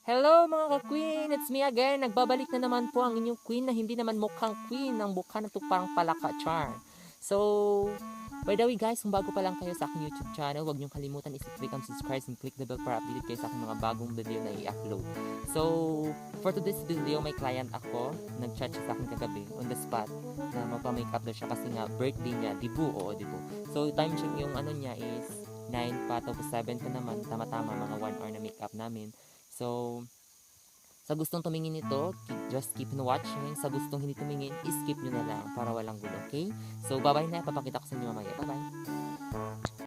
Hello, mga ka-queen! It's me again! Nagbabalik na naman po ang inyong queen na hindi naman mukhang queen. Ang mukha na to parang palaka, char. So, by the way guys, kung bago pa lang kayo sa aking YouTube channel, huwag niyong kalimutan i-click ang subscribe and click the bell para updated kayo sa aking mga bagong video na i-upload. So, for today's video, may client ako. Nag-chat siya sa akin kagabi on the spot na magpa-makeup daw siya kasi nga birthday niya, debut, oo, debut. So, time check, yung ano niya is 9 pa, tapos 7 pa naman, tama-tama, mga 1 hour na makeup namin. So, sa gustong tumingin nito, just keep on watching. Sa gustong hindi tumingin, skip nyo na lang para walang gulo, okay? So, bye-bye na. Papakita ko sa inyo mamaya. Bye-bye!